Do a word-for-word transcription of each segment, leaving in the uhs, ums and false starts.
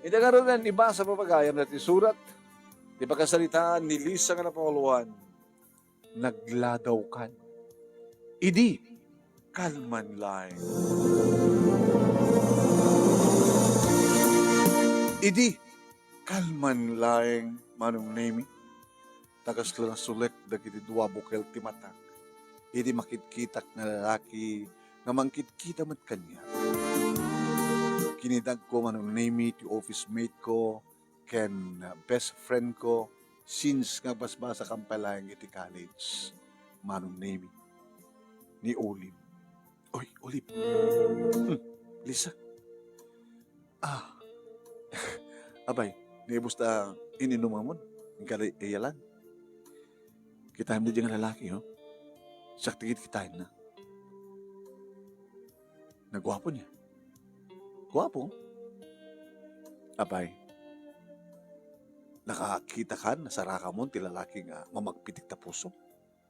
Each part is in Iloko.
Ita ngaruden, ibasa papagayam daytoy surat ti pakasaritaan ni Lisa nga napauluan, nagladawkan. Idi kalman laeng. Idi kalman laeng, Manong Nemi. Ta kasla nasulek dagiti dua bukel ti matak idi makitkitak nga lalaki nga mangkitkita met kaniak. Kinidagko, Manong Nemi, ti office mate ko ken best friend ko since nga agbasbasakan pay laeng iti college, Manong Nemi, ni Olive. Oy, Olive. Hmm, Lisa. Ah. Abay, naibus ta in-inumamon. Inkari iyalan. Kitaem daydiay nga lalaki, oh. Siak ti kitkitaenna. Naguapo niya. Guapo. Abay. Nakakita kan, nasarakamon ti lalaki nga mamagpitik ta puso?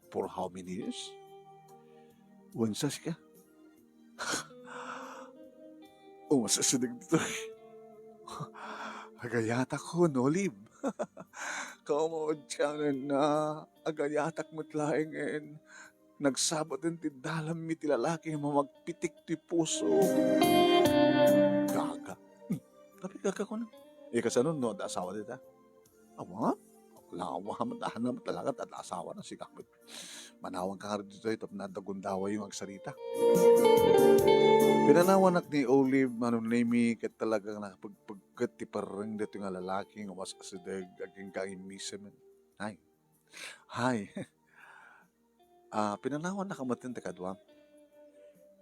For how many years? Wen sa sika? Umasideg ditoy. Agayatakon, Olive. Kamaudiananna, agayatak met laengen. Nagsabaten ti dalanmi ti lalaki nga mamagpitik ti puso. Gaga. Hmm. Apay gaga kuno? Eh, kasano no adda asawa dita? Awan. Lawa, matahan na talaga, adda asawa na, sika met. Manawanka ngarud ditoy, tapno adda gundawayyo nga agsarita. Pinanawanak ni Olive, Manong Nemi, ket talagang nakapagpagget ti pareng daytoy nga lalaki nga umasideg agingga immisem. Hay. Hay. Ah, pinanawannak a met ti kaduam.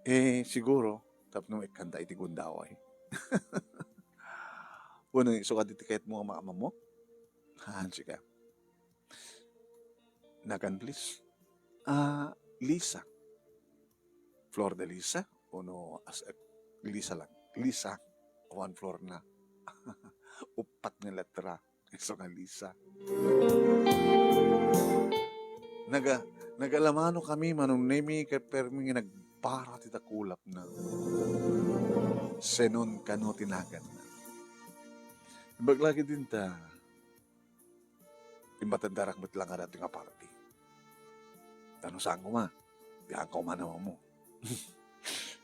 Eh, siguro, tapno maikkanta iti gundaway. Wenno, isu kadi ti kayatmo a maammo? Haan, sika. Nagan, please. Ah, Lisa. Flor de Lisa? Wenno as, eh, Lisa lang? Lisa. One floor na. Uppat nga letra. Isu nga Lisa. Naga-, nagalamano kami, Manong Nemi, ket permi nga nagbara ti dakulapna. Senon kano ti naganna. Imbag la ket dinta, immatendarak met la nga daytoy nga party. Ta no saan koma, diak koma ammo.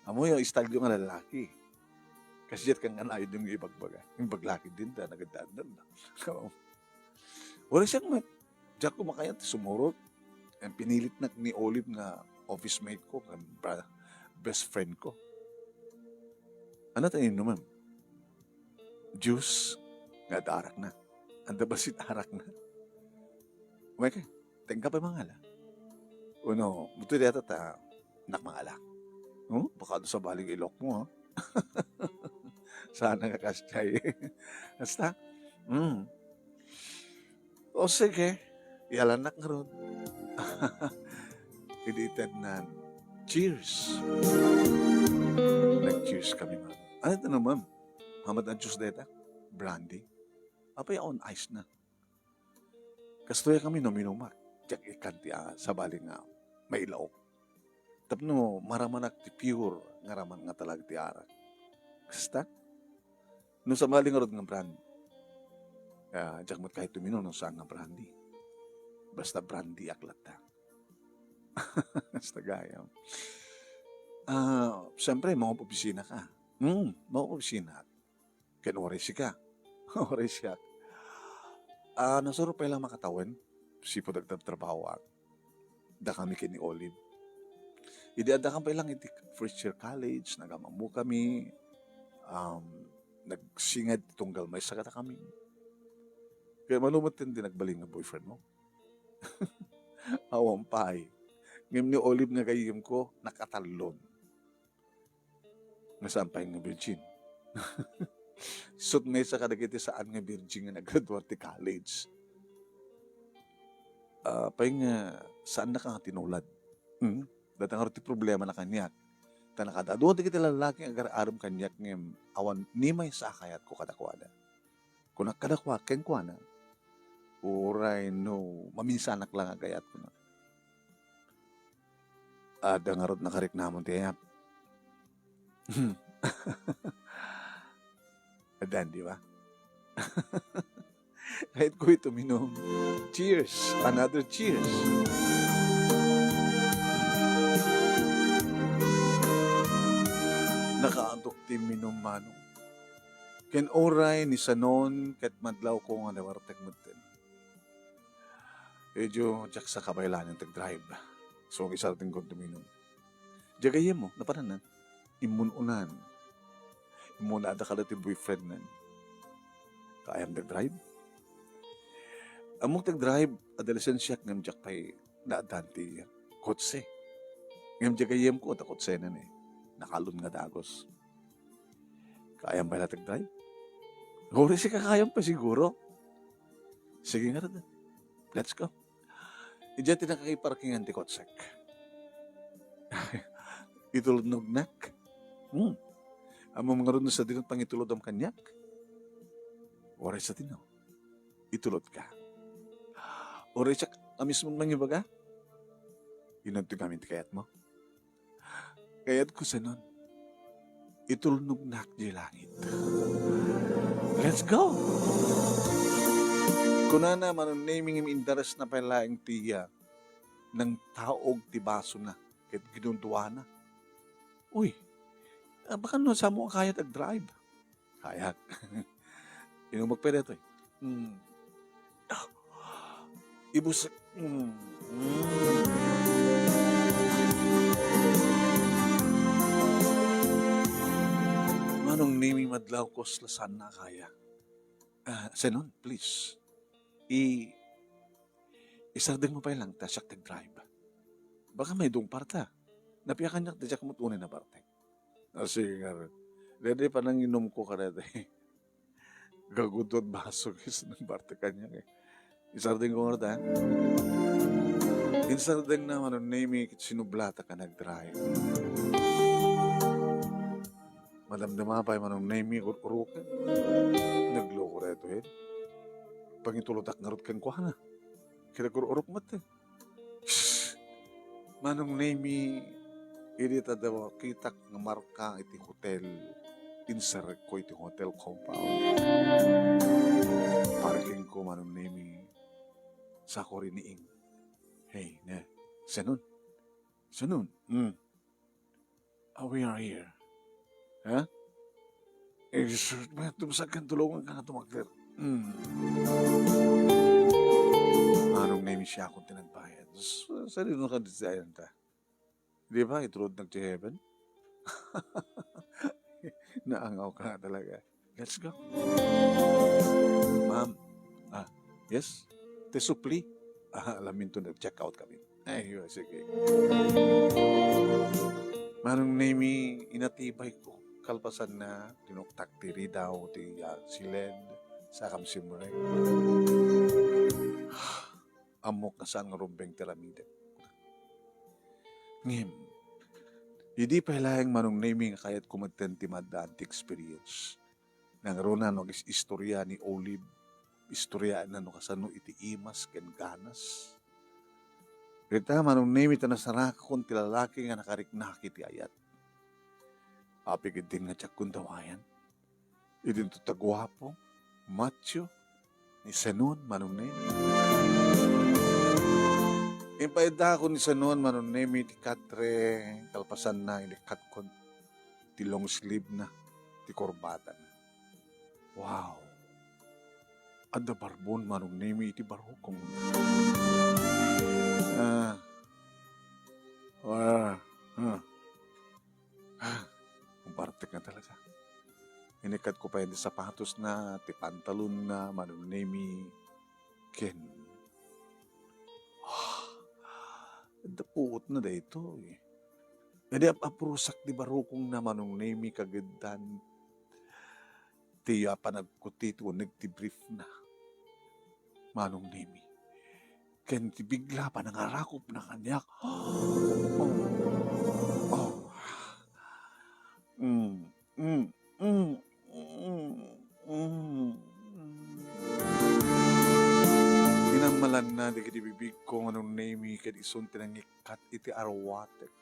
Ammoyo, istalyo nga lalaki. Kasdiay ket kangkanayon nga ibagbaga. Imbag la ket dinta, nagdandam na. Uray siak met, diak koma kayat sumurot. Ket pinilitnak ni Olive nga office mate ko, nga bra-, best friend ko. Ania ti inunem? Juice nga adda arakna. Adda bassit arakna. Umayka, ta inka pay mangala. Wenno, ditoy dayta ta, innak mangala. Hmm? Baka adda sabali nga ilokmo, ha? Saan nga kasdiay. Basta? Hmm. O sige, iyalannak ngarud. Idi itednan, cheers. Nag-cheers kami, ma'am. Ania ti inunem? Ma'am, adda juice dayta? Brandy? Apay, on ice na. Kastoy a kami no minumak. Diak ikkan ti, ah, sabali nga mailaok. Tapno maramanak ti pure nga raman nga talaga ti arak. Kasta? No sabali ngarud nga brand, ah, diak met kayat uminom no saan nga brandy. Basta brandy ak latta. Basta gayam. Ah, siyempre, mangop-opisina ka. Hmm, mangop-opisina. Ken uray sika. Uray siak. Ah, nasuro pay lang makatawen. Sipud agtrabtrabahoak. Dakami ken ni Olive. Idi addakami pay lang iti first year college, nagam-ammokami, um, nagsinged ti tunggal maysa kadakami. Ket mano met ti nagbalin nga boyfriend mo? Awan pay. Ngem ni Olive nga gayyemko, nakatallon. Nga saan pay nga virgin. Isut' maysa kadagiti saan nga virgin nga naggraduar ti college. Ah, pay nga saannaka nga tinulad. Hmm? Dayta ngarud ti problemana kaniak. Ta nakadua dagiti lalaki nga agar-arem kaniak ngem awan ni maysa a kayatko kadakuada. Kunak kadakuada, kenkuana, uray no maminsanak la nga agayat, kunak. Adda ngarud nakariknamon ti ayat. Addan, di ba? Kayatko iti uminum. Cheers! Another cheers! Nakaadok ti imminum, Manong. Ken uray ni Sanon ket madlawko nga nawartek metten. Idiay diak sa kabaylanen ti agdrive. So, isardengko ti uminum. Diay gayyemmo, napanan-an. Immun-unan. Immunada kada ti boyfriendnan. Kaayam ti agdrive? Ammok ti agdrive, adda lisensiak ngem diak pay naaddaan ti kotse. Ngem diay gayyemko, adda kotsena ni. Nakaalun nga dagus. Kaayam pay la ti agdrive? Uray sika kaayam pay siguro. Sige ngarud. Let's go. Idiay ti nakakiparkingan ti kotsek. Itulnognak. Hmm. Ammom ngarud no sadino ti pangitulodam kaniak? Uray sadino. Itulodka. Uray siak a mismon mangibaga? Inuneg amin ti kayatmo. Kayatko Sanon. Itulnognak diay langit. Let's go! Kunana, Manong Nemy, ngem indaresna pay laeng ti, ah, nangtaog ti basona ket ginuduana. Uy, ah, baka no, samo nga kayat agdrive. Kayak. Inumek pay daytoy. Mm. Ah. Ibus-, mm. Mm. Manong Nemy, madlawko, saan a kaya. Ah, Sanon, please. I-, isardengmo pay lang ta siak ti agdrive. Baka maidungparta. Napiakanyak, diak met unay nabartek. Ah, sige ngarud. Daydi pananginumko kadaytoy. Gagudua ti baso, guys, nang bartek kaniak, eh. Isardengko ngarud, ha? Insardengna, Manong Nemy, ket sinublata ken nagdrive. Madamdama pay, Manong Nemy, ur-uroken. Nagloko daytoy, eh. Pangitulodak ngarud kenkuana. Ket nag-ur-urok met, eh. Shh! Manong Nemy, idi ta daw kitak nga marka iti hotel, inserrekko iti hotel compound. Parkingko, Manong Nemy, sako riniing. Hey, ne, Sanon. Sanon. Hmm. Ah, we are here. Ha? Eh, sus, may tumsag kan tulungan ka nga tumakder. Hmm. Manong Nemy, siakon ti nagbayad. S-, sadino ka di ayan ta? Di ba, itulodnak ti heaven? Naangaw ka nga talaga. Let's go. Ma'am. Ah, yes? Ti supli? Ah, alaminto na, check out kami. Ay, sige. Manong Nemy, inatibayko. Kalpasanna, tinuktak ti ridaw, ti, ah, siled, sakam simrek. Ammok nga saan nga rumbeng ti aramidek. Ngem, idi pay laeng, Manong Nemy, nga kayatko metten ti maaddaan ti experience. Nangruna no agistoriana ni Olive, istoriana no kasano iti imas ken ganas. Rita, Manong Nemy, ta nasarakon ti lalaki nga nakariknaki ti ayat. Apay ketdin nga diak kundawayan? Idinto ta guapo, macho, ni Sanon, Manong Nemy. Impaydakon ni Sanon, Manong Nemy, ti katre, kalpasanna, inikkatkon ti long sleeve na, ti korbatana. Wow! Adda barbon, Manong Nemy, iti barukong. Ah. Ah. Ah. Ah, bartek na talaga. Inikkatko pay ti sapatosna, ti pantalonna, Manong Nemy, ken, ah, adda puotna daytoy. Idi ap-, aprusak ti barukongna, Manong Nemy, kagiddan ti, ah, panagkuti ti uneg ti briefna, Manong Nemy. Ken ti bigla, panangarakopna kaniak. Oh. Oh. Mm, mm, mm, mm, mm. Inammalanna dagiti bibigko, Manong Nemy, ket isun ti nangikkat iti arwatek.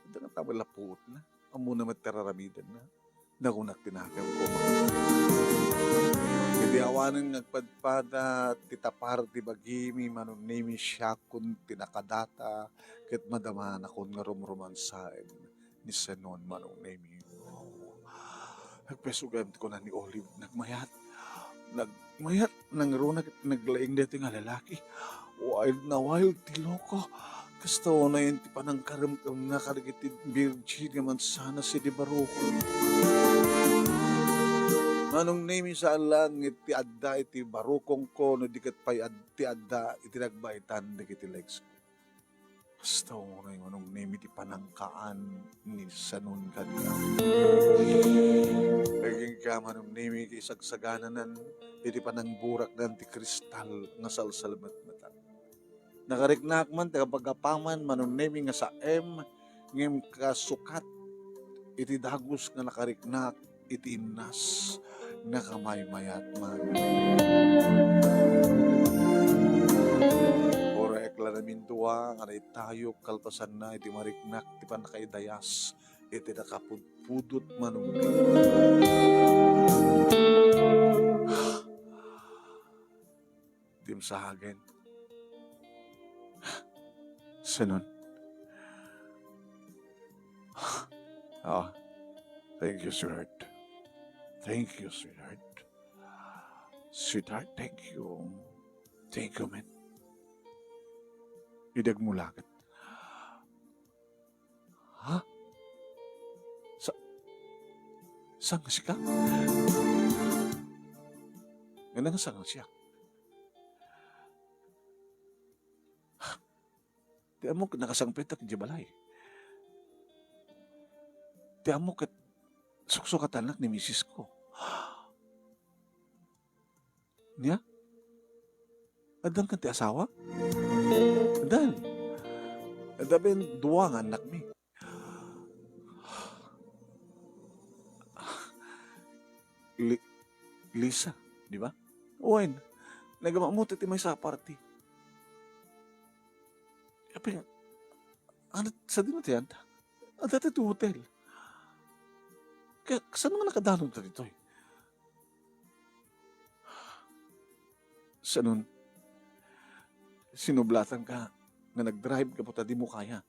Adda nga tabel a puotna. Ammona met ti ar-aramidenna. Nakunak ti nakemko. Ket Anen nga agpadpada ti tapar ti bagimi, Manong Nemi, siakon ti nakadata, ket madamanakon nga rumrumansaen ni Senon, Manong Nemi. Nagpesugam ti kuna ni Olive, nagmayat. Nagmayat, nangruna ket naglaing daytoy nga lalaki. Wild na wild ti loko. Kasta unay ti panangkaremkemna kadagiti virgin nga mansanas idi barukong. Manong Nemi, saan laeng ti adda iti barukongko no di ket pay ad-, ti adda iti nagbaetan dagiti legs ko. Kasta unay, Manong Nemi, ti panangkaan ni Senon kaniak. Agingga, Manong Nemi, ket isagsagananan iti panangburaknan ti kristal nga salsalmetmetak. Nakariknak man ti gapagapaman, Manong Nemi, nga saem, ngem kasukat iti dagus nga nakariknak iti innas nga kamaymayat man. Orek la namindua nga naitayok kalpasanna iti mariknak ti pannakaidayas iti nakapudpudot, Manong Nemi. Dimsagen. Senon. Oh, thank you, sweetheart. Thank you, sweetheart. Sweetheart, thank you. Thank you, man. Idagmulaket. Ha? Sa-, saan nga sika? Ngana nga saan nga siya? Ti ammok, nakasangpetak idiay balay. Ti ammok ket suksukatanak ni misis ko. Nia? Addan kan ti asawa? Addan. Adda ben dua nga annakmi. Li-, Lisa, di ba? Wen, nagmammuti ti maysa a party. Apay, ano, sadino ti anta? Adda ti hotel. Kaya, saan nga nakadalon ta ditoy? Sanon, sinublatan ka nga nag-drive ka, puta, di mo kaya.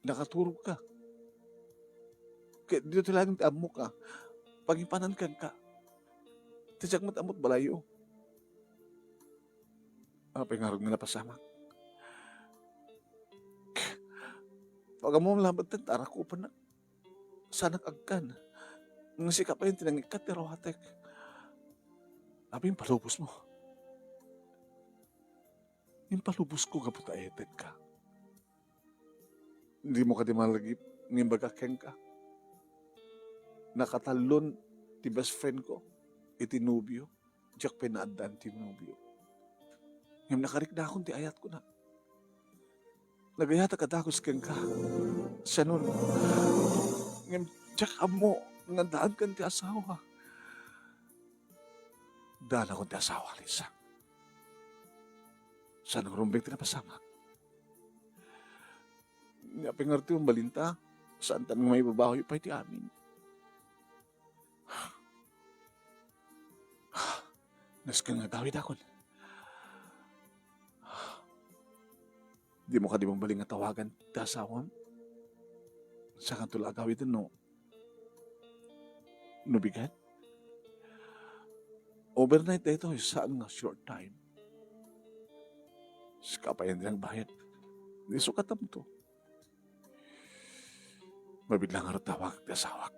Nakaturog ka. Kaya dito talagang ti ammok ka. Pangipanan ka ka. Ti siak met ammok balayyo. Apay ngarud nga napasamak? Pag-ammom labat ti arakupanak. Saanak agkan. Nga sika pay ti nangikkat ti ruatek. Apay impalubos mo? Impalubos ko gapu ta eted ka. Di mo kadi malagip nga imbaga kenka. Nakatallon ti best friend ko iti nobio. Diak pay naaddaan ti nobio. Ngem nakariknakon ti ayat ko na. Nagayatak a dagus kenka. Sanon. Ngem diak ammo nga addaankan ti asawa. Addaanakon ti asawa, Lisa. Saan nga rumbeng ti napasamak? Nia pay ngarud ti mabalinta, saan tan nga maibabawi pay ti amin. Nasken nga agawidakon. Di mo kadi mabalin nga tawagan ti asawam? Saanto la agawiden no, no bigat? Overnight daytoy, saan nga short time. Sika pay ti nagbayad. Di sukatam to. Mabilang nga tawag ti asawak.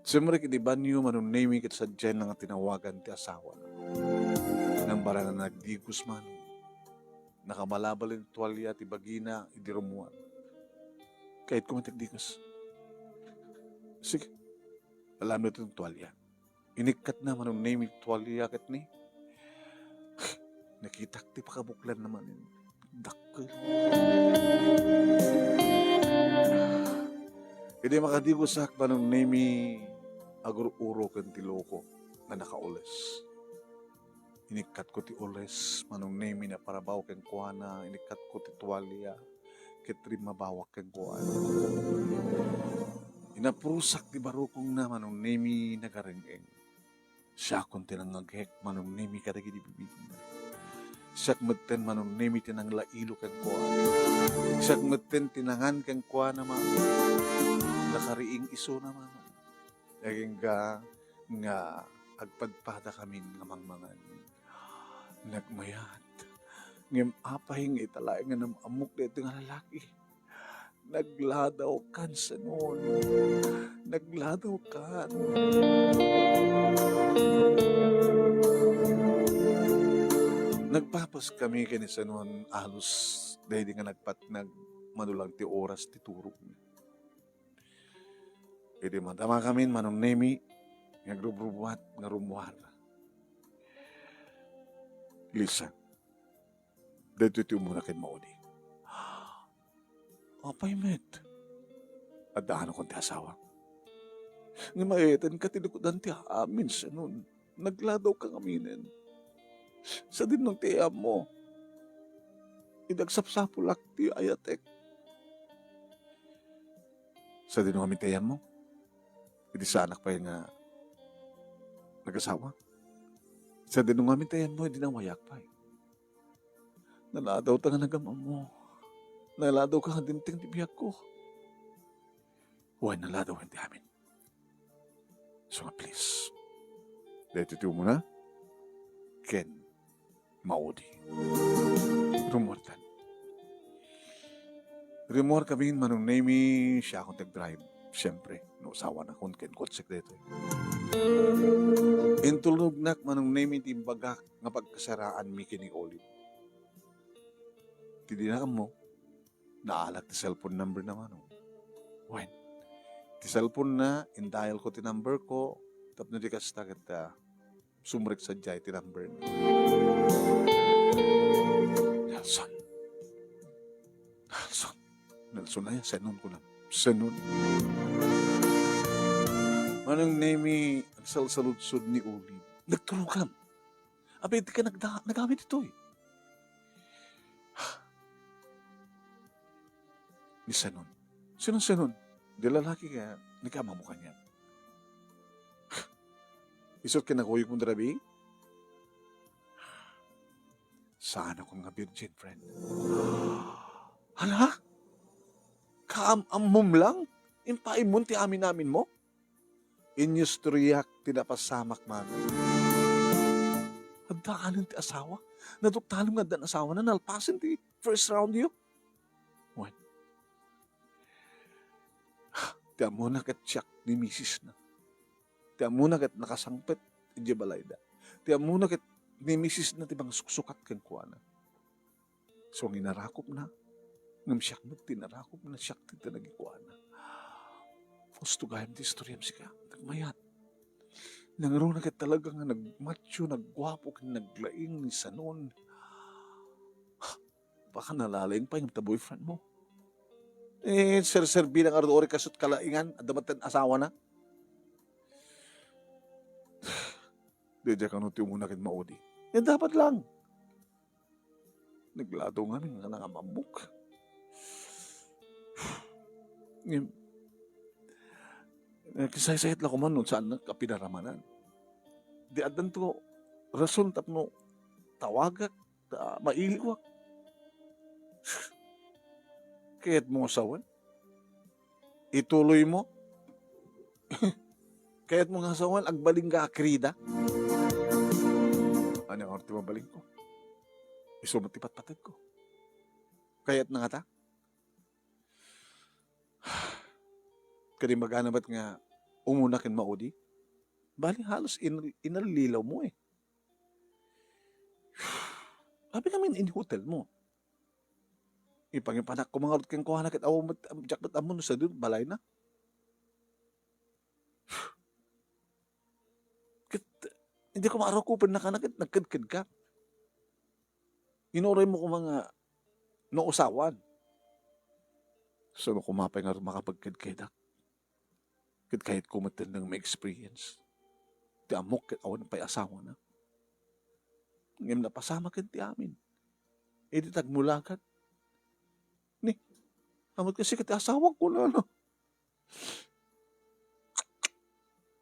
Simrek iti banyo, Manong Nemi, ket sadiay nga tinawagan ti asawa. Nang barana nagdigos man, nakabalabal ti tualia ti bagina idi rummuar. Kayatko man ti agdigos. Sige, alamno ti tualia. Inikkatna, Manong Nemi, ti tualia ket ni, nakitak ti pakabuklanna manen. Dakkel. Idi makadigosak, Manong Nemi, agur-uroken ti loko nga nakaules. Inikkatko ti ules, Manong Nemi, naparabaw kenkuana, inikkatko ti tualia, ket rimmabawak kenkuana. Inaprusak ti barukongna, Manong Nemi, nagareng-eng. Siakon ti nangngegek, Manong Nemi, kadagidi bibigna. Siak metten, Manong Nemi, ti nanglailo kenkuana. Siak metten ti nangan kenkuana, Mama. Nakariing isuna, Mama. Agingga nga agpadpadakamin nga mangmangan. Nagmayat. Ngem apay nga ita laeng nga nam-ammok daytoy nga lalaki? Nagladawkan, Sanon. Nagladawkan. Nagpapas kami ken ni Sanon, alus daydi nga nagpatnag, mano lang ti oras ti turogna. Idi madama kamin, Manong Nemi, nga agrubrubbuat nga rummuar. Lisa, daytoy ti umuna ken maudi. Apay met? Addaanakon ti asawa. Ngem ay-ayatenka ti likudan ti amin, Sanon. Nagladawka ngaminen. Sadino ti ayanmo? Idi agsapsapulak ti ayatek. Sadino ngamin ti ayanmo? Idi saanak pay nga nagasawa. Sadino ngamin ti ayanmo idi nawayak pay? Naladawta nga nagam-ammo. Naladawka nga dimteng ti biagko. Wen, naladawen ti amin. So nga, please, daytoy ti umuna ken maudi. Rummuartan. Rummuar kamin, Manong Nemi, siakon ti agdrive. Siyempre, no asawanakon ken kotsek daytoy. Intulnognak, Manong Nemi, ti imbagak nga pagkasaraanmi ken ni Olive. Ti di naammo, naalak ti cellphone number na, Manong. Wen, ti cellphone na, indial ko ti number ko, tapno di kasta ket, ah, sumrek sadiay ti number na. Nelson. Nelson. Nelson aya, Sanon ko na. Sanon. Manong Nemi, agsalsaludsod ni Olive. Nagturogam. Apay, dika nagda-, nagawid ditoy? Ni Sanon. Sino Sanon? Di lalaki ka, nagkamamo kaniak. Isu ti kinakuyogmo dita rabii? Saanakon nga virgin, friend. Hala? Kaam-ammom lang? Impaaymo ti amin-aminmo? Inyustoriak ti napasamak, Manong. Addaanen ti asawa. Naduktalem nga addan asawana, nalpasen ti first round yo. Wen. Ti ammona ket siak ni misisna. Ti ammona ket nakasangpet idiay balayda. Ti ammona ket ni misisna ti mangsuksukat kenkuana. So, nga inarakopna, ngem siak met ti inarakopna, siak ti nagikuana. Gusto gayam ti istoriam sika. Nagmayat. Nangruna ket talaga nga nagmatio, nagguapo, ken naglaing ni Sanon. Baka nalalaing pay ngem ta boyfriend mo. Eh, serserbi lang ardo ori kasut kalaingan, adda met asawana. Daydiay kano ti umuna ken maudi. Eh, dapat lang. Nagladaw ngamin nga nangam-ammok. Ngem, eh, kisaysayat la koman no saannak a pinaramanan. Di addanto rason tapno tawagak, ta mailiwak. Kayatmo nga sawen? Ituloy mo? Kayatmo nga sawen, agbalin ka a krida? Ania nga ti mabalin ko? Isu met ti patpateg ko. Kayatna ngata? Kadi magana met nga umuna ken maudi? Bali, halos in-, inallilaw mo eh. Abi ngamin in hotel mo. Ipangipanak ko mangarud kenkuana ket awan met, diak met ammo no sadi balayna. Ket, hindi ko maarukupen na kana ket nagkedked ka. Inuray mo koma nga nausawan. Saan koma pay nga makapagkedkedak? Ket kayatko met nga ma-experience ti ammok ket awan pay asawana. Ngem napasamak ken ti amin. Idi tagmulagan, ni, amat kasi ket ti asawak, kunana.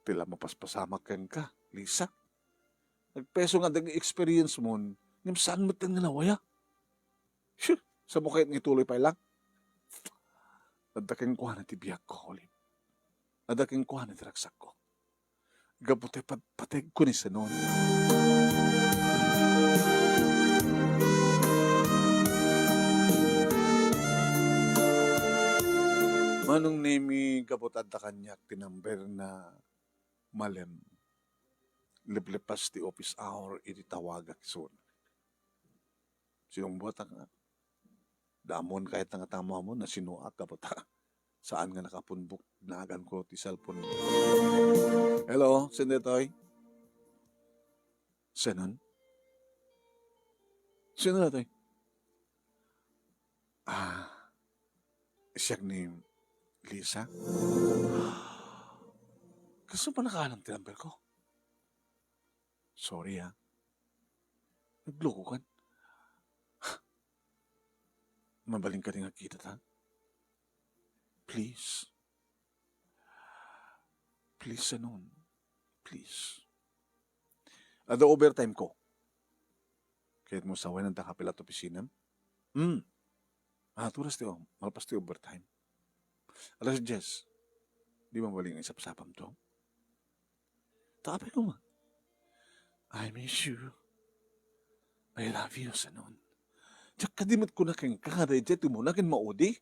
Ti la mapaspasamak kenka, Lisa. Nagpeso nga dagiti experience mo, ngem saan met nga nawaya? Shoo! Saan mo kayat nga ituloy pay lang? Adda kenkuana ti biagko, Olive. Adda kenkuana ti ragsakko. Gapu ta ipatpategko ni Sanon. Manong Nemi, gapu ta adda kaniak ti number na malem. Leplep ti office hour idi tawagak isuna. Sinungbotak nga. Damon kayat nga tama mo, nasinuak, gapu ta saan nga nakapunbok naganko ti cellphone mo. Hello, sino daytoy? Sanon? Sino daytoy? Ah, siak ni Lisa. Kasano pa nakaalam ti number ko? Sorry, ah. Nagluko kan. Mabalin ka di nga kita ta? Please. Please, Sanon. Please. Adda overtime ko. Kayat mo sawen adda kapila ti opisinam? Hmm. Ah, turas ti, oh, malpas ti overtime. Alas diyes. Di mabalin nga isapsapam to? Ta apay koma. I miss you. I love you, Sanon. Diak kadi met kuna kenka nga daydiay ti umuna ken maudi.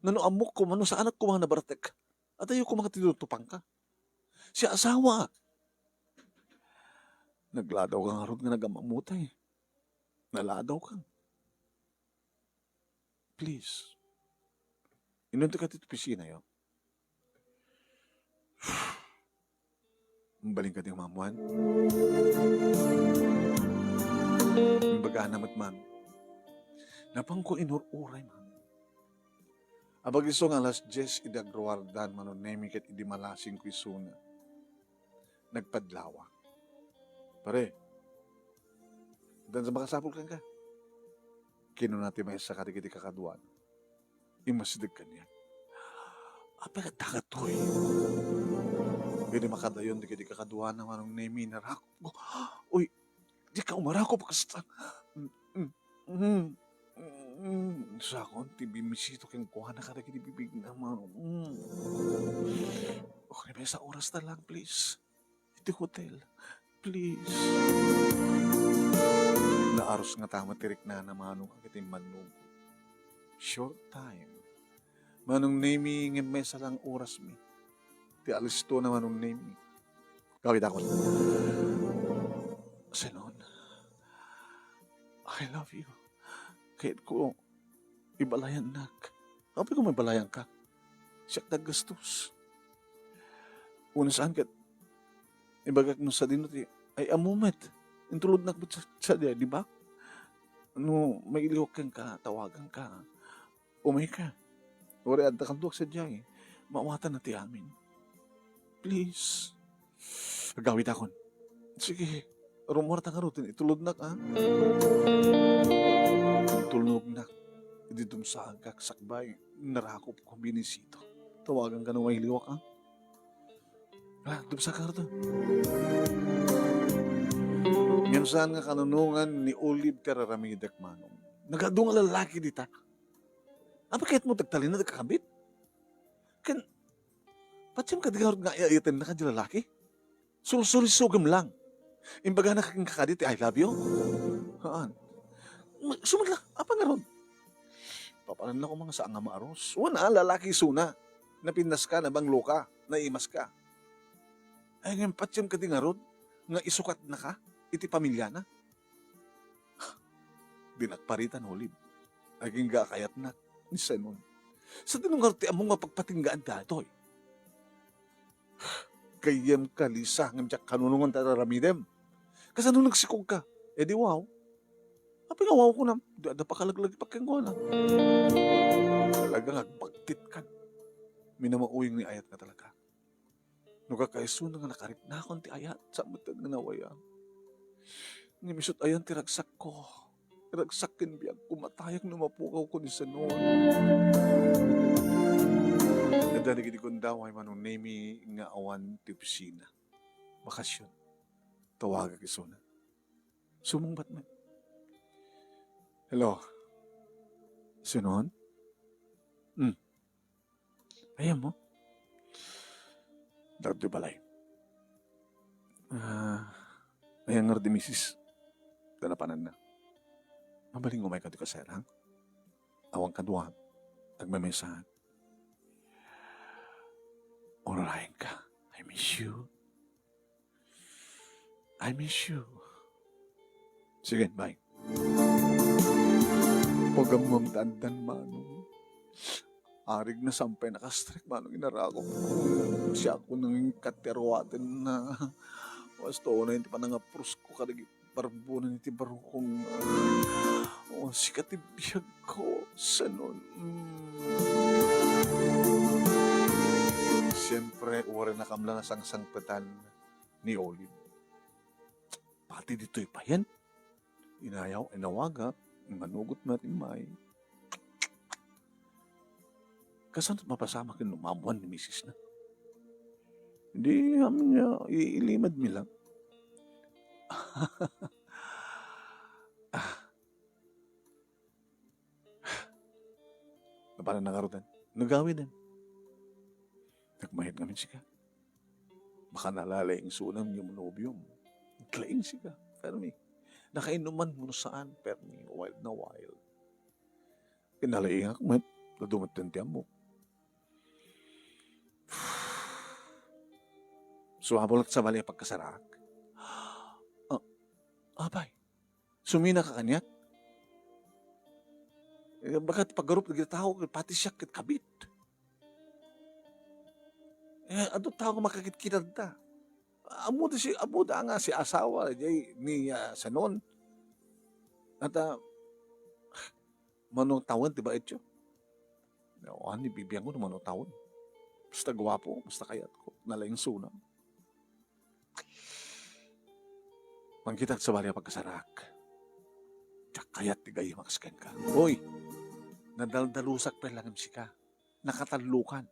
Ngano ammok koma no saanak koma nga nabartek? Adayo koma nga tinutupangka. Siak asawaak. Nagladaw ka ngarud nga nagammamutay. Naladaw ka. Please. Inunta ka ti opisina, yo. Mabalin ka di nga maammuan? Imbagana met man. Napanko inur-uray, ma'am. Apag isu nga alas diyes idi agruardan Manong Nemi ket idi malasingko isuna. Nagpadlawa. Pare, adda makasapul kenka. Kinuna ti maysa kadagiti kakaduana. Immasideg kaniak. Apay ket dagitoy? Idi makadayon dagiti kakaduana Manong Nemi, narakop. Uy, dika umarakop kasta. Mm, mm, mm, mm. Sakon ti bimmisito kenkuana kadagiti bibigna, Manong. Mm. Okay, maysa oras na lang, please. Iti hotel. Please. Naarus nga tama ti riknana, Manong, agiti mannugod. Short time. Manong Nemi, ngem maysa lang oras mi. Ti alisto na Manong Nemi. Gawitakon. Sanon, I love you. Kayatko, ibalayannak. Apay koma ibalayanka? Siak ti aggastos. Wenno saan ket ibagak no sadino ti, ay, ammo met. Intulodnak met sa, sadiay, di ba? No mailiwak kenka, tawaganka. Umayka. Uray adda kanto sadiay. Maawatanna ti amin. Please. Agawitakon. Sige, rummuarta ngarud, itulodnak, a? Tulnognak. Idi dumsagak sakbay, narakopko, bimmisito. Tawaganka no mailiwak, a? A, dumsagak ngarud. Ngem saan nga kanunongan ni Olive ti ar-aramidek, Manong. Nagadu nga lalaki dita. Apay kayatmo ti agtalinaed a kakabit? Ken, patiem kadi ngarud nga ay-ayatennaka ti lalaki? Sulsulisogem lang. Imbagana kenka kadi ti I love you? Haan. Ma-, isu met la, apay ngarud? Papananna koma nga saan nga maarus. Wen a, lalaki isuna. Napinnaska, nabangloka, naimaska. Ay, ngem patiem kadi ngarud nga isukatnaka iti pamiliana? Dinak paritan, Olive. Agingga a kayatnak ni Sanon. Sadino ngarud ti ammom nga pagpatinggaan daytoy? Gayyemka, Lisa, ngem diak kanunongan ti ar-aramidem. Kasano nagsikogka? E di wow. Apay nga wow kunam? Di adda pakalaglagipak kenkuana. Talaga nga agbagtitkan. Minamauyo nga ayat nga talaga. No kakaisuna nga nakariknakon ti ayat, saan met nga nawaya. Ngem isut' ayan ti ragsakko. Ragsak ken biagko, matayak no mapukawko ni Sanon. Adda dagiti gundaway Manong Nemi nga awan ti opisina. Bakasyon. Tawagak isuna. Sumungbat met. Hello? Sino? Hmm. Ayan mo? Dagdi balay. Ah, ayan nga di misis. Ita napananna. Mabalin nga umay kadi kasarang? Awan kadua. Agmamesa. Urayen ka. I miss you. I miss you. Sige, bye. Pagammam tandan, Manong. Arig na sampay nakastrek, Manong, inarakop. Siak ko nang katiaruaten na. Wasto na yung panangapros ko kadag barbunan iti barukong. O, sika ti biag ko, sanon. Mm. Siyempre, uray nakamla nasangsangpetan ni Olive. Pati ditoy payen, inayaw, inawagak, manugot met immay. Kasano mapasamak ken no maammoan ni misis na? Di amin nga iilimed mi lang. Ah. Napanan na ngaruden. Nagawiden. Nagmayat ngamin sika. Baka nalalaing sunam yung nobiom. Naglaing sika. Permi. Nakainuman mo saan. Permi. Wild na wild. Kinalaingak met. Nadumat ti ammok. Sumabulak sa bali a pagkasaraak. Ah, apay. Sumina ka kaniak? Eh, bakat paggarup dagiti tao, pati siak ket kabit. Eh, adu tao nga makakitkita ta. Ammo da si, ammo da nga si asawa, jay, ni, ah, sanon. At, ah, mano tawen ti baityo? Awan, ni bibiango no mano tawen. Basta guwapo, basta kayatko, nalaing sunam. Mangkitak sa bali a pagkasaraak. Diak kayat ti gayyem a kas kenka. Hoy! Nadaldalusak pay lang sika. Nakatallokan.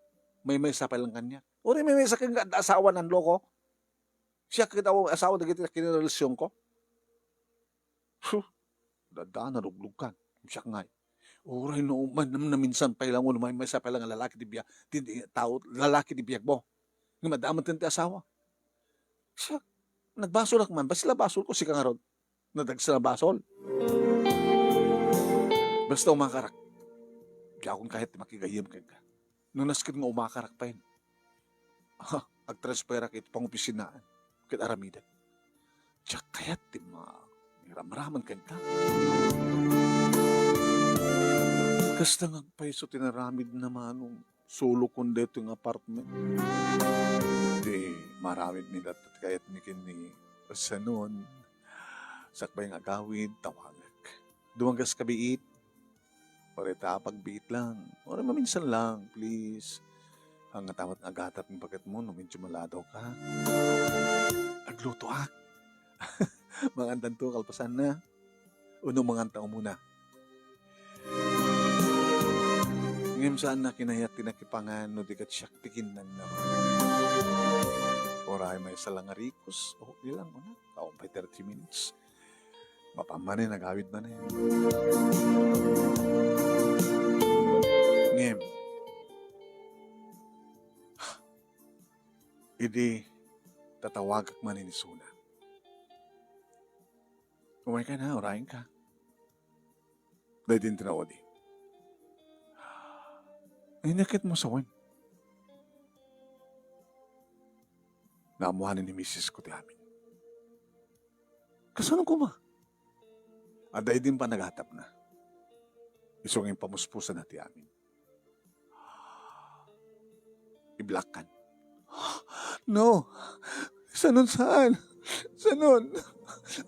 Maymaysa pay lang kaniak. Uray maymaysa kenka, adda asawa, nanloko. Siak ket awan asawa dagiti kinirelasionko. Huh! Adda, naluglogkan. Siak ngay. Uray no, man, naminsan pay lang, no maymaysa pay lang nga lalaki ti biag, ti, ti tao, lalaki ti biagmo. Nga madama ti asawa. Siak, nagbasolak man, basta basolko, sika ngarud. Nadagsa a basol. Basta umakarak. Diakon kayat ti makigayyem kenka. No nasken nga umakarak pay. Ha, agtransferak iti pangopisinaan. Ket aramidek. Diak kayat ti ma-, iramraman kenka. Kasta nga agpayso ti naramid na Manong. Sulokon daytoy nga apartment. Di, maramid mi latta ti kayatmi ken ni sanon. Sakbay nga agawid, tawagak. Dumagas ka biit. Uray ta pagbiit lang. Uray maminsan lang, please. Haan nga ta met nga agatap nga baketmo no medyo maladaw ka. Aglutoak. Mangandanto kalpasanna. Wenno manganta umuna. Ngem saanna kinayat ti nakipangan no di ket siak ti kinnanna. Uray maysa lang a rikos, okay lang, una. Awan pay thirty minutes. Mapan manen, agawid manen. Ngem, idi tatawagak manen isuna. Umayka na, urayenka. Daydi ti naudi. Inyakitmo sawen. Naammoanen ni misis ko ti amin. Kasano koma? Adda idi panagatapna. Isu nga impamuspusanna ti amin. Iblakkan. No. Sanon saan? Sanon?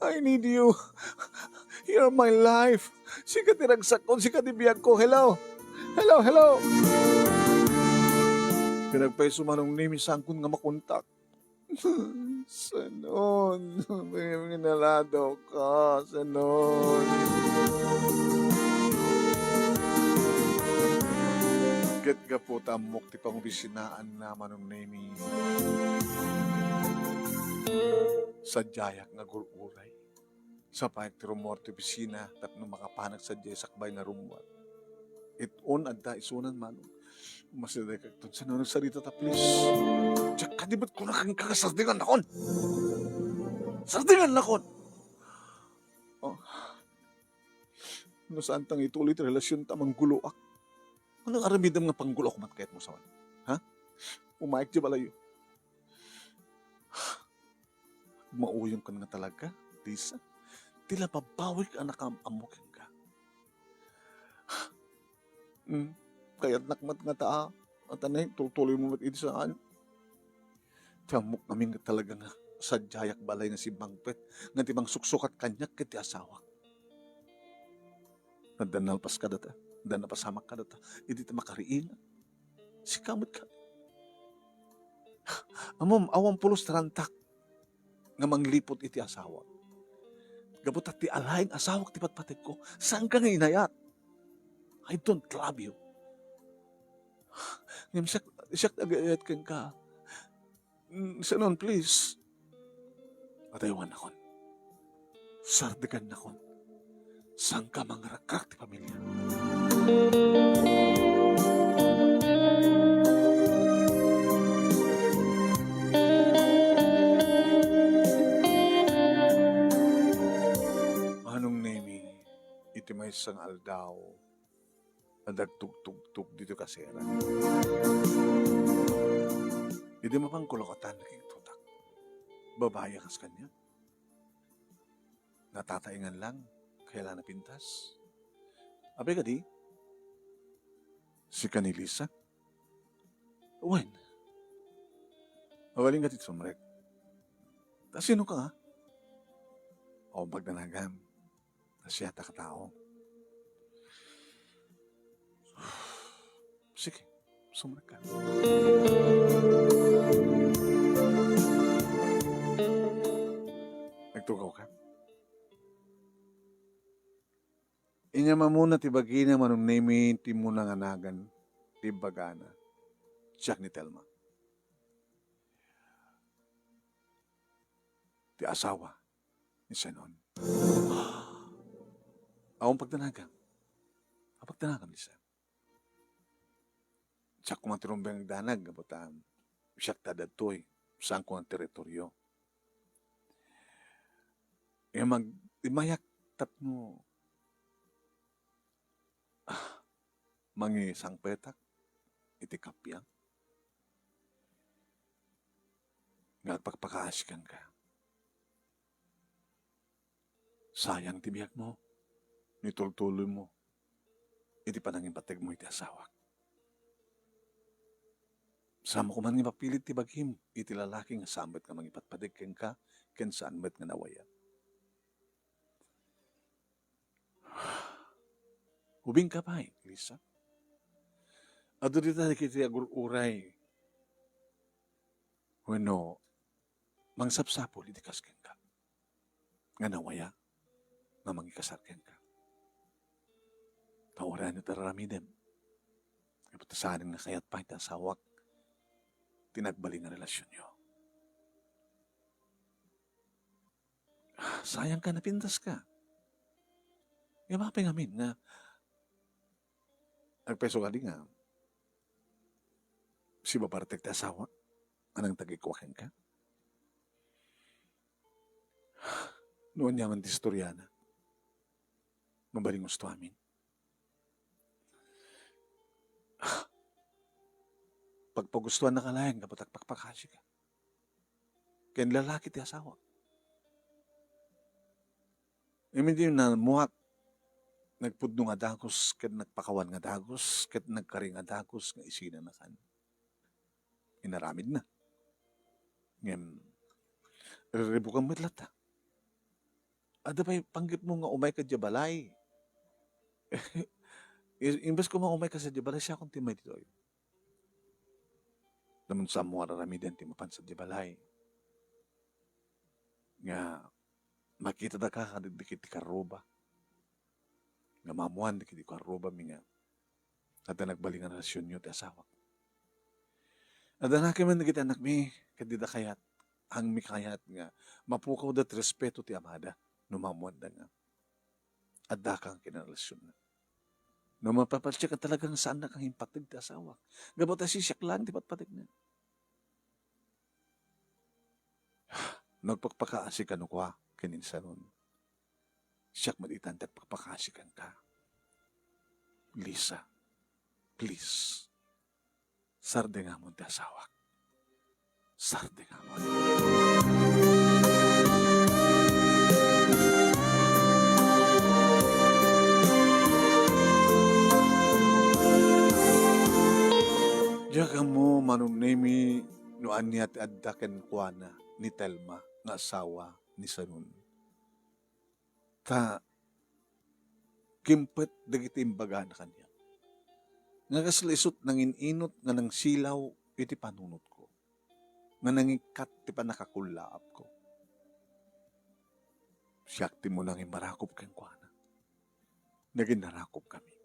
I need you. You're my life. Sika ti ragsakko, sika ti biagko. Hello? Hello, hello? Pinagpayso manong name, saankon nga makontak. Sanon? Minaladaw ka, sanon? Ket gapu ta ammok ti pangobisinaanna, Manong Nemi, sadiayak nga agur-uray. Sapayak ti rummuar ti opisina tapno makapanak sadiay sakbay nga rummuar. It-on adda isunan, Manong. Umasideg kagton. Saan nagsarita ta, please? Diak kadi met kunana kenka nga sardengannakon. Sardengannakon! Oh. No saan ta nga ituloy ti relasionta, mangguloak. Anong aramidem nga pangguloak met kayatmo sa awan? Ha? Umayek diay balayyo. Mauyongkan nga talaga, Lisa. Ti la babawik a nakaam-ammo kenka. Hmm, kayatnak met ngata a, ata nay, tultuloymo met idi saan. Ti ammok ngamin nga talaga nga sadiayak balay nga simmangpet, nga ti mangsuksukat kaniak ket ti asawak. Adda nalpas kadata, adda napasamak kadata, idi ti makariinga. Sika met ka. Ammom, awan pulos ti rantak nga mangliput iti asawak. Gapu ta ti alaing asawak ti patpategko, saanka nga inayat. I don't love you. Ngem siak, siak nagayat kenka. Mm, Senon, please. Adaywanakon. Sardegannakon. Saanka mangragrak ti pamilia. Manong Nemi, iti maysa nga aldaw, a nagtugtugtog ditoy kaseran. Idi mapan kulokatan, nakikitutak. Babai a kas kaniak. Natataingan lang, kayat la napintas. Apay kadi? Sika ni Lisa? Wen. Mabalin ka ti sumrek. Ta sino ka, ha? O, pagdanagan. Siak a tao. Sige, sumrek ka. Nagtugaw ka? Inyam-ammona ti bagina, Manong Nemi, ti immuna nga nagan ti imbagana. Siak ni Telma. Ti asawa ni Senon. Awan pagdanagam. Awan pagdanagam, Lisa. Siak koma ti rumbeng agdanag, gapu ta siak ti adda ditoy, saanko nga teritoryo. Ngem ag-, immayak tapno, ah, mangisangpetak iti kappia nga agpakpakaasi kenka. Sayang ti biagmo, no itultuloymo iti panangipategmo iti asawak. Saanmo koma nga ipapilit ti bagim iti lalaki nga saan met nga mangipatpateg kenka ken saan met nga nawaya. Ubingka pay, Lisa. Adu dita dagiti agur-uray wenno mangsapsapul iti kas kenka nga nawaya nga mangikasar kenka. Ta uray ania ti ar-aramidem, gapu ta saanen nga kayat pay ti asawak ti nagbalin nga relasionyo. Sayang ka, napintas ka. Ngem apay ngamin nga agpayso kadi nga sibabartek ti asawa a nangtagikua kenka? No ania man ti istoriana, mabalin gusto amin. Pagpagustuannaka laeng gapu ta agpakpakasika ken lalaki ti asawak. Immay nammuak, nagpudno nga dagus ket nagpakawan nga dagus ket nagkari nga dagus nga isinanakan. Inaramidna. Ngem, rirribukan met latta. Adda pay panggepmo nga umayka idiay balay. I-, imbes koma umayka sadiay balay, siakon ti umay ditoy. Tamon saanmo nga ar-aramiden ti mapan sadiay balay. Nga makitadaka kadagiti karruba. Nga maammoan dagiti karrubami nga adda nagbalin nga relasionyo ti asawak. Adda nakimen dagiti annakmi ket dida kayat, haanmi kayat nga mapukawda ti respeto ti amada. no maammoanda nga adda kang kinarelasionnan. No mapapatsi ka talaga nga saannak nga impateg ti asawak. Gapu ta sisiak laeng ti patpategna. Nagpakpakaasi kano kua ken ni Sanon. Siak met itan ti agpakpakaasi kenka. Lisa, please, sardengamon ti asawak. Sardengamon. Diak ammo, Manong Nemi, no ania ti adda kenkuana ni Telma nga asawa ni Sanon. Ta kimpet dagiti imbagana kaniak nga kasla isut' nangin-inut nga nangsilaw iti panunotko, nga nangikkat ti pannakakullaapko. Siak ti umuna nga immarakop kenkuana. Nagin narakopkami.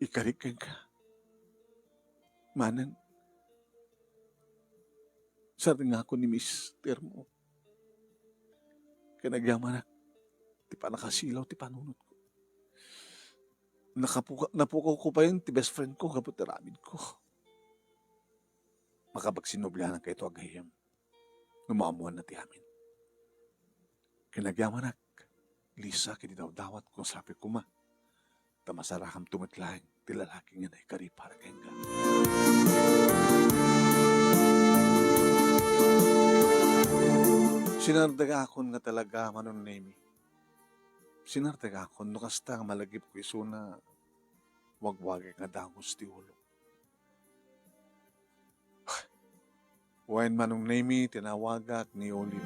Ikarik kenka. Manang, sardengakon ni mistermo. Ken agyamanak ti pannakasilaw ti panunotko. Nakapuka-, napukawko payen ti best friend ko gapu ti aramidko. Makapagsinubliananka ita gayyem no maammoanna ti amin. Ken agyamanak, Lisa, ket idawdawatko nga sapay koma ta masarakamto met laeng ti lalaki nga naikari para kenka. Sinardengakon nga talaga, Manong Nemi. Sinardengakon no kasta nga malagipko isuna, wagwagek nga dagus ti ulok. Wen, Manong Nemi, tinawagak ni Olive.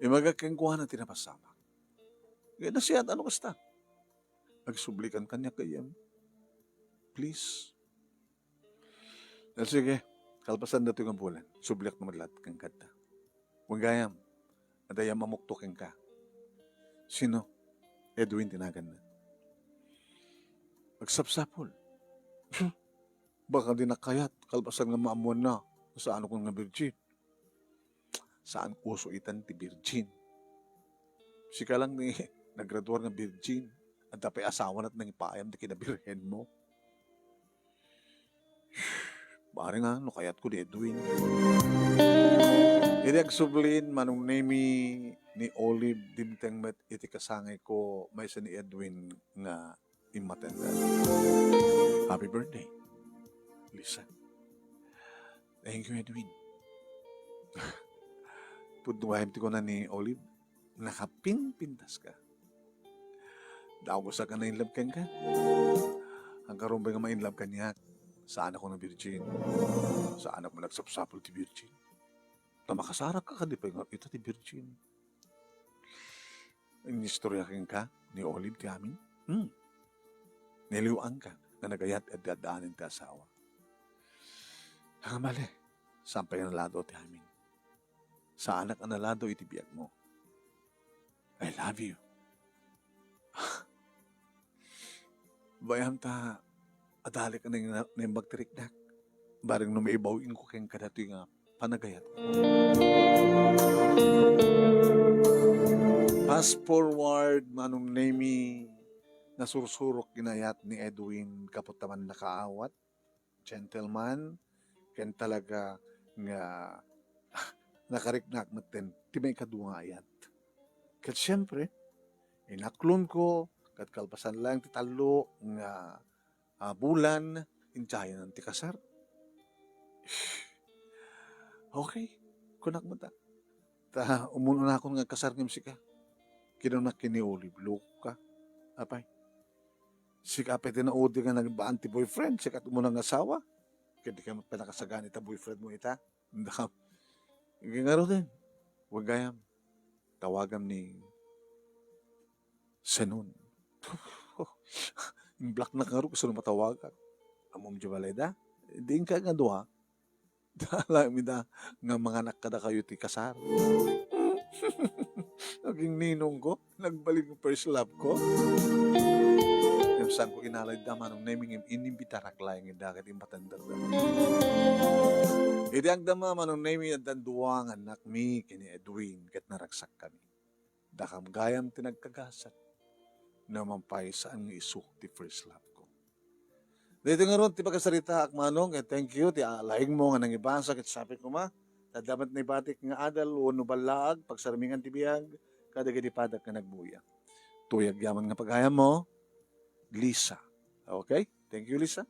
Imbagak kenkuana ti napasamak. Ket nasayaat no kasta. Agsublikan kaniak gayyem. Please. Ah, sige, kalpasan datoy nga bulan, subliakto met latta kenka. Wen gayam, adda ammok kenka. Sino? Edwin ti naganna. Agsapsapul. Baka dinak kayat, kalpasan nga maammoanna, saanakon nga virgin. Saan uso itan ti virgin. Sika lang ni nagraduar nga virgin. Adda pay asawana ti nangipaayam ti kinabirhenmo. Bareng no kayatko ni Edwin. Idi agsublin, Manong Nemi, ni Olive, dimteng met iti kasangayko maysa ni Edwin nga immatenda. Happy birthday, Lisa. Thank you, Edwin. Pudno gayam ti kuna ni Olive, nakapinpintaska. Dagusak a na-inlove kenka. Agkarumay nga ma-inlove kaniak, saanakon nga virgin. Saanak nga agsapsapul ti virgin. Ta makasarakka, kadi pay nga ita ti virgin. Inistorya kenka ni Olive ti amin? Hmm. Naliw-angka nga nagayat iti addaanan ti asawa. Angam a, saan pay nga naladaw ti amin. Saanak a naladaw iti biagmo. I love you. Bay-am ta adalek a nang-, naimbag ti riknak. Bareng no maibaw-inko kenka datoy nga panagayat. Fast forward, Manong Nemi, nasursurok inayat ni Edwin gapu ta mannakaawat, gentleman, ken talaga nga nakariknak metten ti maikadua nga ayat. Ket siempre, inaklonko, ket kalpasan laeng ti tallo nga, ah, bulan, intayen ti kasar. Okay, kunak met a. Ta, umun-unakon nga agkasar ngem sika. Kinunak ken ni Olive, "Lokoka, apay. Sika pay ti naudi nga nagbaan ti boyfriend, sika ti umuna nga asawa. Ket dika met pay nakasagan ita boyfriend mo ita." Ngarud, wen gayam, tawagam ni Sanon. Imblocknak ngarud, kasano matawagak? Ammom diay balayda? Di inka nga dua. Alamida nga manganak kadakayo ti kasar. Naging ninongko, nagbalin nga first love ko. Ngem saanko inala ida, Manong Nemi, ngem inimbitarak laeng ida ket impatenderda. Idi agdama, Manong Nemy, addan dua nga annakmi ken ni Edwin ket naragsakkami. Dakam gayam ti nagkagasat. No man pay, saan nga isu ti first love ko. Daytoy ngarud ti pakasaritaak, Manong, ket thank you ti alaingmo nga nangibasa ket sapay koma. Ta adda met naibatik nga adal wenno ballaag, pagsarmingan ti biag kadagiti padak nga nagbuya. Tuyag yaman nga pagayammo, Lisa. Okay? Thank you, Lisa.